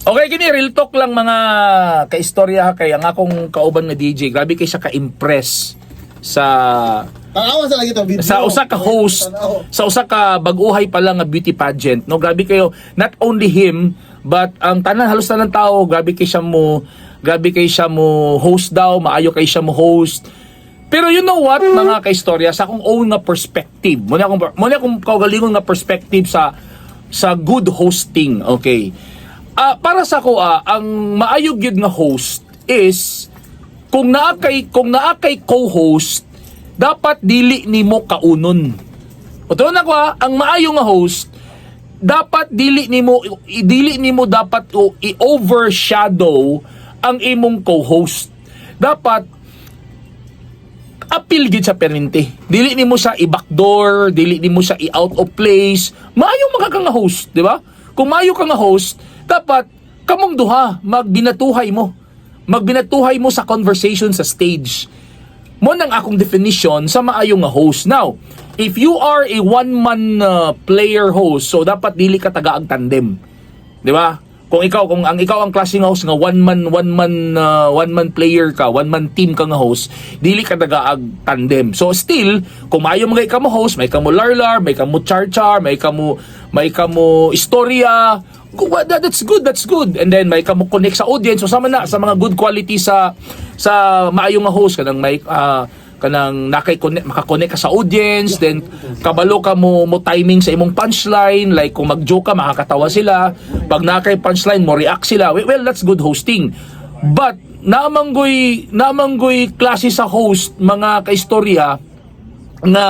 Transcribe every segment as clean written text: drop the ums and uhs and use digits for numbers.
Okay, kini real talk lang, mga kaistorya, ha, kay ang akong kauban nga DJ, grabe kay siya ka-impress sa Tanawa sa lagi itong video. sa usa ka host, Tanawa. sa usa ka bag-uhay pa lang nga beauty pageant, no? Grabe kayo, not only him but ang tanan, halos tanan tao, grabe kay siya mo host daw, maayo kay siya mo host. Pero you know what, mga kaistorya, sa akong own nga perspective, muna akong kaugalingon nga perspective sa good hosting, okay? Para sa ako, ang maayo gyud nga host is kung naa kay co-host, dapat dili nimo kaunon. Utuon ako ha, ang maayo nga host, dapat dili nimo dapat i-overshadow ang imong co-host. Dapat apil gid sa perminti. Dili nimo siya i-backdoor, dili nimo siya i-out of place. Maayo mga ka nga host, di ba? Kung maayo ka nga host, dapat kamong duha magbinatuhay mo. Magbinatuhay mo sa conversation sa stage. Mo nang akong definition sa maayo nga host. Now, if you are a one-man player host, so dapat dili ka tagaag tandem. Di ba? Kung ang ikaw ang klase nga host nga one man player ka, one man team ka nga host, dili ka tagaag tandem. So still, kung maayo mga ka mo host, may ka mo larlar, may ka mo char-char, may ka mo istorya, that's good, that's good. And then may ka mo connect sa audience, so sama na sa mga good quality sa maayo nga host, kanang may kanang nakay connect, maka-connect ka sa audience, then kabalo ka mo mo timing sa imong punchline, like kung mag-joke ka, makakatawa sila. Pag nakay punchline mo, react sila. Well, that's good hosting. But naamanggoy klase sa host, mga kaistorya, nga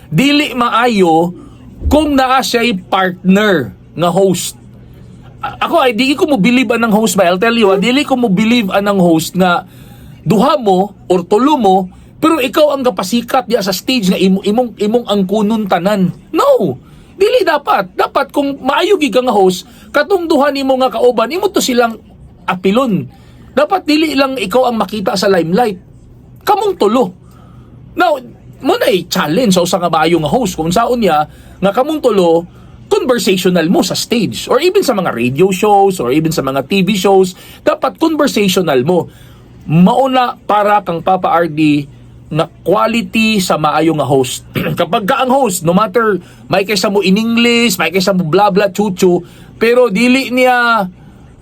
dili maayo kung naa siya'y partner nga host. Ako ay di ko mo believe anang host ba. I'll tell you, dili ko mo believe anang host nga duha mo or tulo mo pero ikaw ang gapasikat diya sa stage nga imo imong imong angkunon tanan. No. Dili dapat. Dapat kung maayo gid ka nga host, katong duha nimo nga kauban, imo to silang apilon. Dapat dili lang ikaw ang makita sa limelight. Kamong tulo. Now, mo na challenge sa usa nga maayo nga host kung saon niya nga kamong tulo conversational mo sa stage or even sa mga radio shows or even sa mga TV shows, dapat conversational mo. Mauna para kang Papa RD nga quality sa maayo nga host. Kapag ka ang host, no matter may kaysa mo in English, may kaysa mo blah blah chuchu, pero dili niya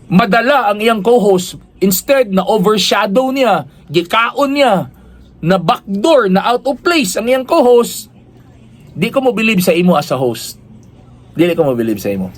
madala ang iyang co-host, instead na overshadow niya, gikaon niya, na backdoor, na out of place ang iyang co-host, di ko mo believe sa imo as a host. Dili ko mo believe sa imo.